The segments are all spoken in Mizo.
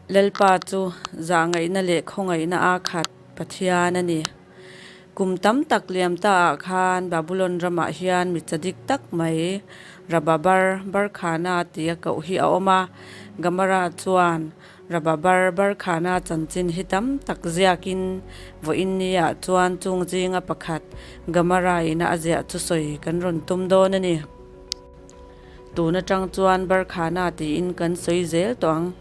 Lalpa chu zahngaihna leh khawngaihna a khat Pathian a ni. Kum tam tak liam ta ah khan Babulon ramah hian mi chadik tak mai Rababar Barkhana tia koh hi a awm a. Gamara chuan Rababar Barkhana chanchin hi tam tak ziakin vawiin niah chuan chung zinga pakhat Gamara ina a ziah chu sawi kan rawn tum dawn a ni. Tun atang chuan Barkhana tiin kan sawi zel tawh ang.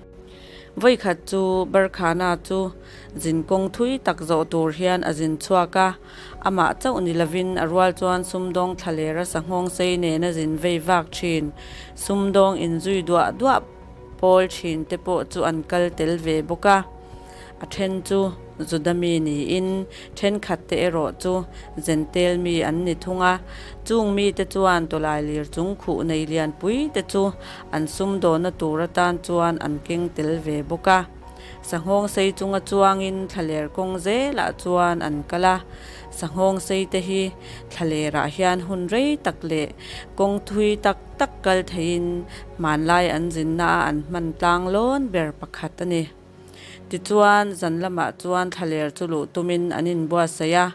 Vawikhat chu Barkhana chu zin kawng thui tak zawh tur hian a zin chhuak a, amah chauh ni lovin a rual chuan sumdawng thlalera sanghawng sei nena zin vei vak thin, sumdawng inzui duah duah pawl thin te pawh chu an kal tel ve bawk a. A then chu Juda mi niin thenkhat te erawh chu Jentail mi an ni thung a. Chung mite chuan tawlai lir chung khuh nei lianpui te chu an sumdawhna tur atan chuan an keng tel ve bawk a. Sanghawng sei chunga chuangin thlaler kawng zelah chuan an kal a. Sanghawng sei te hi thlalerah hian hun rei tak leh kawng thui tak tak kal theiin hmanlai an zinna a an hman tlang lawn ber pakhat a ni. Tichuan, zan lamah chuan thlaler chu luh tumin an inbuatsaih a,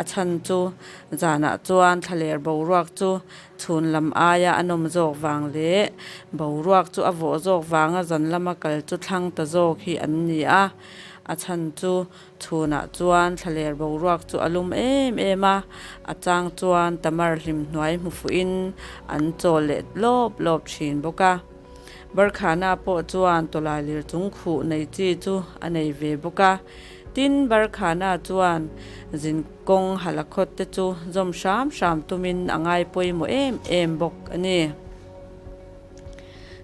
a chhan chu zanah chuan thlaler boruak chu chhun lam aia a nawm zawk vang leh boruak chu a vawh zawk vanga zan lama kal chu thlang ta zawk hi an ni a. A chhan chu chhunah chuan thlaler boruak chu a lum em em a, a chang chuan tamar hlim hnuai hmu fuhin an chawl leh lawp lawp thin bawk a. Barkhana pawh chuan tawlai lir chung khuh nei chi chu a nei ve bawk a. Tin, Barkhana chuan zin kawng halakhawt te chu zawm hram hram tumin a ngai pawimawh em em bawk a ni.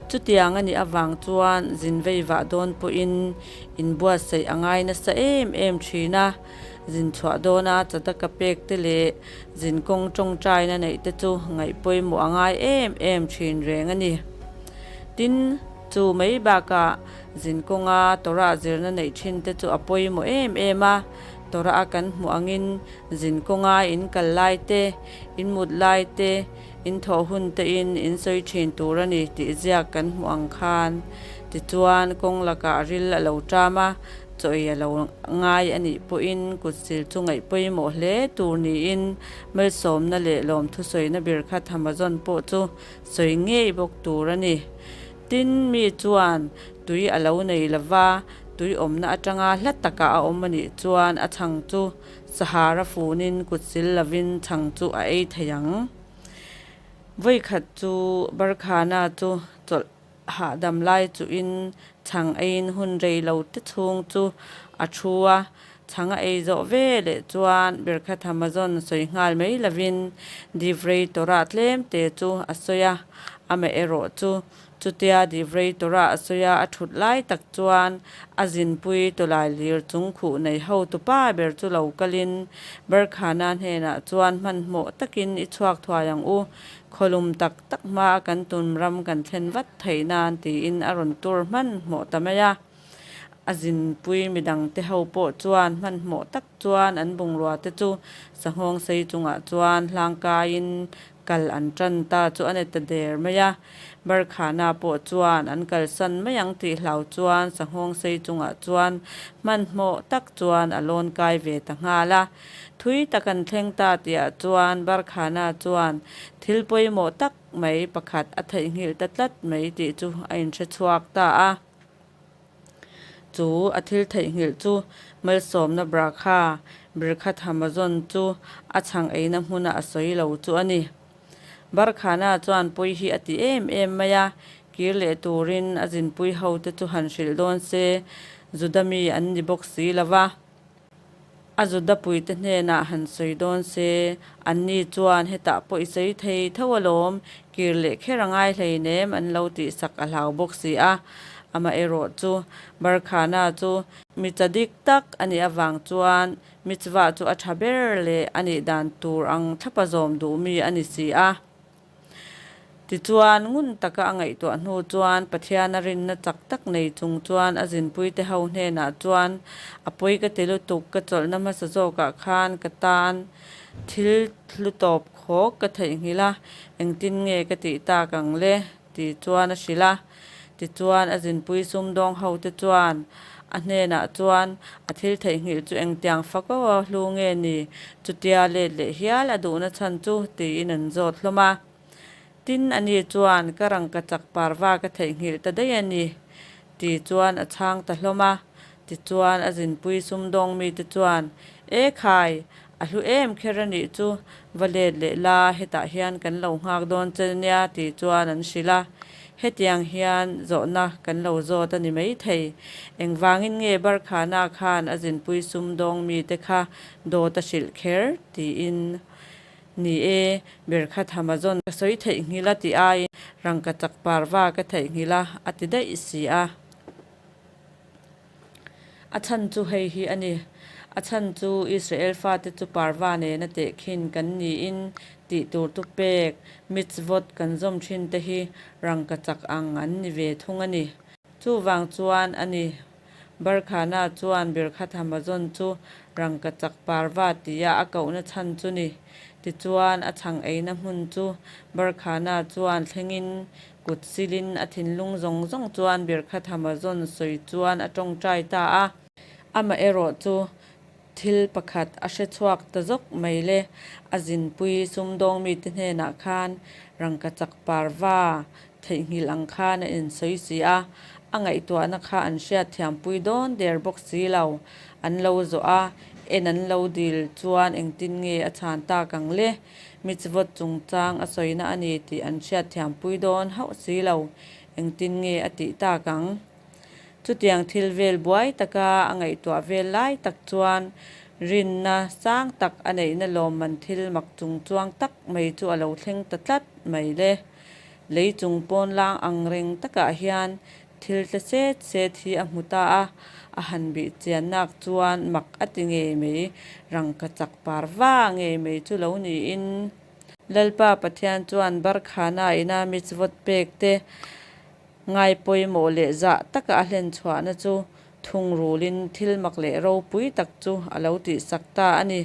Chutiang a nih avang chuan zin vei vah dawn pawhin inbuatsaih a ngai nasa em em thin a. Zin chhuah dawna chadaka pek te leh zin kawng tawngtaina neih te chu ngaih pawimawh a ngai em em thin reng a ni. Tin, chu mai bakah zin kawnga Torah zirna neih thin te chu a pawimawh em em a. Torah a kan hmuh angin zin kawnga in kal lai te, in mut lai te, in thawh hun tein in sawi thin tur a ni tih ziak kan hmuh ang khan. Tichuan, kawng lakah ril a lo ṭam a, chaw ei a lo ngai a nih pawhin kut sil chu ngaih pawimawh hle tur niin malsawmna leh lawmthusawina bir kha Amazon pawh chu sawi ngei bawk tur a ni. Tin, mi chuan tui a lo nei lova, tui awmna atanga hla takah a awm a nih chuan a chhang chu Sahara funin kut sil lovin chhang chu a ei thei ang. Vawikhat chu Barkhana chu chawlh Hahdam lai chuhin chhang eiin hun rei lo te chhung chu a thu a, chhang a ei zawh ve leh chuan Birkhat Hamazon sawi nghal mai lovin Divrei Torah tlem te chu a sawi a, amaherawh chu chutia Divrei Torah a sawi a a thut lai tak chuan a zinpui tawlai lir chung khuh nei hotupa ber chu lo kalin Barkhana hnenah chuan hmanhmawh takin i chhuak thuai ang u, Khawlum tak tak hmaa kan tun ram kan thlen vat theih nan tiin a rawn tur hmanhmawh ta mai a. A zinpui midangte ho pawh chuan hmanhmawh tak chuan an bungrua te chu sanghawng sei chungah chuan hlangkaiin kal an tan ta chu a ni ta der mai a. Barkhana pawh chuan an kalsan mai ang tih hlau chuan sanghawng sei chungah chuan hmanhmawh tak chuan a lawn kai ve ta nghal a. Thui tak an thleng ta tihah chuan Barkhana chuan thil pawimawh tak mai pakhat a theihnghilh ta tlat mai tih chu a inhre chhuak ta a. Chu a thil theihnghilh chu malsawmna Brakha, Birkhat Hamazon chu a chhang eina hmuna a sawi lo chu a ni. Barkhana chuan pawi hi a ti em em mai a, kir leh turin a zinpui hote chu han hrilh dawn se, Juda mi an ni bawk si lo va. A Judapuite hnenah han sawi dawn se, anni chuan hetah pawh i sawi thei tho alawm, kir leh kher a ngai hleinem an lo tihsak a hlau bawk si a. Amaherawh chu Barkhana chu mi cha dik tak a nih avang chuan mitzvah chu a tha ber leh a nih dan tur ang thlapa zawm duh mi a ni si a. Tichuan, ngun taka a ngaihtuah hnu chuan Pathiana rinna chak tak nei chung chuan a zinpuite ho hnenah chuan, A pawi ka ti lutuk, ka chawlhna hmasa zawkah khan ka tan thil hlu tawp khawk ka theihnghilh a, engtin nge ka tih tak ang le? ti chuan a hrilh a. Tichuan, a zinpui sumdawng hote chuan a hnenah chuan a thil theihnghilh chu engtiang fak aw hlu nge ni, chutia let leh hial a duhna chhan chu tiin an zawt hlawm a. Tin, ani chuan, Ka rangkachak parva ka theihnghilh ta daih a ni, ti chuan a chhang ta hlawm a. Tichuan, a zinpui sumdawng mite chuan, E khai, a hlu em kher a nih chu, va let leh la, hetah hian kan lo nghak dawn che nia, ti chuan an hrilh a. Hetiang hian zawhna kan lo zawt a ni maithei. Engvangin nge Barkhana khan a zinpui sumdawng mite kha dawt a hrilh kher? tiin. Ni e, ber kha Thamazon ka sawi theihnghilh a ti aiin rangkachak parva ka theihnghilh a, a ti daih si a. A chhan chu hei hi a ni, A chhan chu Israel fate chu parva nena tehkhin kan niin tih tur tu pek, mitzvot, kan zawm thin te hi rangkachak ang an ni ve thung a ni. Chuvang chuan a ni. Barkhana chuan Birkhat Hamazon chu rangkachak parva tia a kohna chhan chu ni. Tichuan, a chhang eina hmun chu Barkhana chuan thlengin kut silin a thinlung zawng zawng chuan Birkhat Hamazon sawi chuan a tawngtai ta a. Amaherawh chu thil pakhat a hre chhuak ta zawk mai le, a zinpui sumdawng mite hnenah khan rangkachak parva theihnghilh ang khan a insawi si a, a ngaihtuahna kha an hriatthiampui dawn der bawk si lo. An lo zawh a, en an lo dil chuan engtin nge a chhan tak ang le? Mitzvot chungchang a sawina a ni tih an hriatthiampui dawn hauh si lo, engtin nge a tih tak ang? Chutiang thil vel buai taka a ngaihtuah vel lai tak chuan rinna sang tak a neihna lawmman thil mak chungchuang tak mai chu a lo thleng ta tlat mai le. Lei chung pawn lang ang reng takah hian thil tle set set hi a hmu ta a, a han bih chian nak chuan mak a ti ngei mai, rangkachak par va ngei mai chu lo niin. Lalpa Pathian chuan Barkhana ina mitzvot pek te ngai pawimawh leh zah taka a hlen chhuahna chu thungrulin thil mak leh ropui tak chu a lo tihsak ta a ni.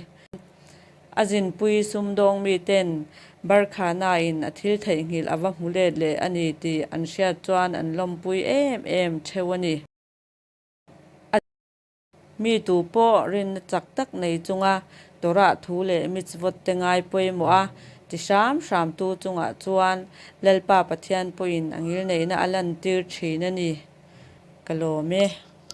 A zinpui sumdawng miten Barkhana-in a thil theihnghilh a va hmu let leh a ni tih an hriat chuan an lawmpui em em theuh a ni. A mi tu pawh rinna chak tak nei chunga Torah thu leh mitzvot te ngai pawimawh a ti hram hramtu chungah chuan Lalpa Pathian pawhin a ngilneihna a lantir thin a ni. Ka lawm e.